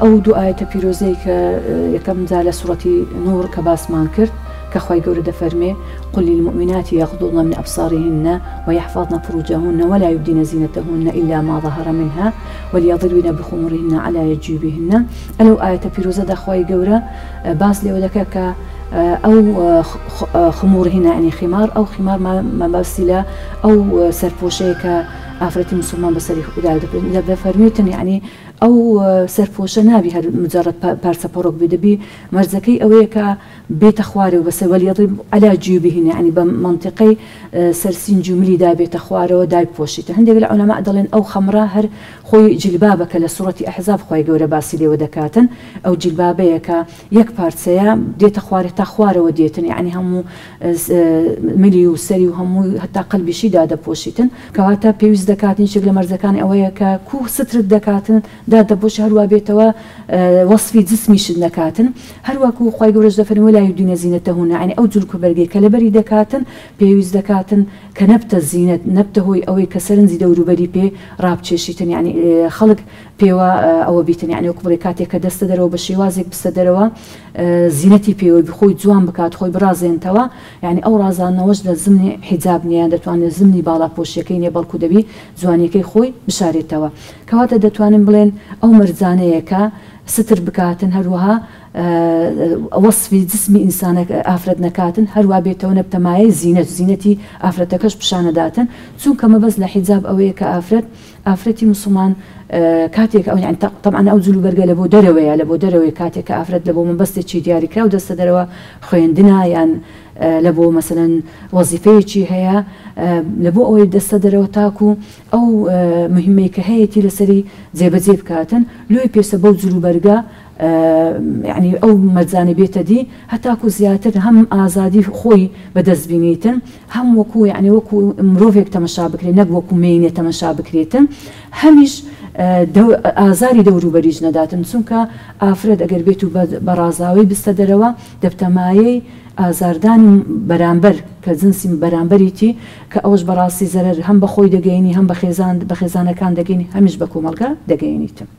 ئەو دوو ئایەتە پیرۆزەی کە یەکەم جار لە سوڕەتی نور کە باسمان کرد کە خوای گەورە دەفەرمێ، قل للمؤمنات یغضضن من ابصارهن ویحفظن فروجهن ولا یبدین زینتهن الا ما ظهر منها وليضربن بخمرهن علی جیوبهن ئەلەو ئایەتە پیرۆزەدا خوای گەورە باس لەوە دەکا کە ئەو خمورهن یعنی خمار ئەو خمار مەبەستی لە ئەو سەرپۆشەیە کە ئافرەتی مسلمان بەسەری خۆدا دەفەرمێتن یعنی ئەو سەرپۆشە نابی هەر مجرد پارچە پەڕۆک بێ دەبی مەرجەکەی ئەوەیە کە بێتە خوارەوە بەسەر ولیضرب علی جیوبهن یعنی بە مەنتیقەی سەر سینج و ملی دا بێتە خوارەوە دایبپۆشیتە هەندێک لە عولەماء دەڵێن ئەو خەمرە هەر خۆی جیلبابە کە لە سوڕەتی ئەحزاب خوای گەورە باسی لێوە دەکاتن ئەو جیلبابەیە کە یەک پارچەیە دێتە خوارێ تا خوارەوە دێتن یعنی هەموو ملی و سەری و هەموو هەتا قەلبیشی دادەپۆشیتن کەواتە پێویست دەکاتن یەکێک لە مەرجەکانی ئەوەیە کە کوو سترت دەکاتن دادەپۆشی هەروا بێتەوە وەسفی جسمیشت نەکاتن هەروەکو خوای گەورەش دەفەرموێ ولا یبدین زینتهن یعنی ئەو جلک و بەرگەی کە لەبەری دەکاتن پێویست دەکاتن کە نەبتە زینەت نەبتە هۆی ئەوەی کە سەرنجی دەوروبەری پێ ڕابکێشیتن یعنی خەڵک پێوە ئەوە بیتن یعنی وەکو بڵێ کاتێک کە دەستە دەرەوە بە شێوازێک بستە دەرەوە زینەتی پێوەی خۆی جوان بکات خۆی بڕازێنتەوە یعنی ئەو ڕازاندنەوەش لە زمنی حیجاب نیە یان دەتوانێت زمنی باڵاپۆشیەکەی نیە بەڵکو دەبی جوانیەکەی خۆی بشارێتەوە کەواتە دەتوانین بڵێن ئەو مەرجانەیە کە ستر بکاتن هەروەها وەسفی جسمی ئینسانەک ئافرەت نەکاتن هەروا بێتەوە نەبتە مایەی زینەت زینەتی ئافرەتەکەش پیشانەداتن چونکە مەبەست لە حیجاب ئەوەیە کە ئافرەت ئافرەتی موسڵمان کاتێک ئەو یانی تەبعەن ئەو جل و بەرگە لە بۆ دەرەوەیە لە بۆ دەرەوەی کاتێک کە ئافرەت لە بۆ مەبەستێکی دیاریکراو دەستە دەرەوە خوێندنە یان لە بۆ مەسەلەن وەزیفەیەکی هەیە لە بۆ ئەوەی دەستە دەرەوە تاکو ئەو مهمەی کە هەیەتی لەسەری جێبەجێ بکاتن لۆی پێستە بەو جل و بەرگە یەعنی ئەو مەرجانەی بێتە دی هەتاکو زیاتر هەم ئازادی خۆی بەدەست بینیتن هەم وەکو یەعنی وەکو مرۆڤێک تەمەشا بکرێت نەک وەکو مێینە تەمەشا بکرێتن هەمیش ئازاری دەوروبەریش نەداتن چونکە ئافرەت ئەگەر بێت و بە ڕازاوەی بستە دەرەوە دەبتە مایەی ئازاردانی بەرامبەر کە جنسی بەرامبەریتی کە ئەوەش بەڕاستی زەرەر هەم بە خۆی دەگەینی هەم بە خێزان بە خێزانەکان دەگەینی هەمیش بە کۆمەڵگا دەگەینیتن.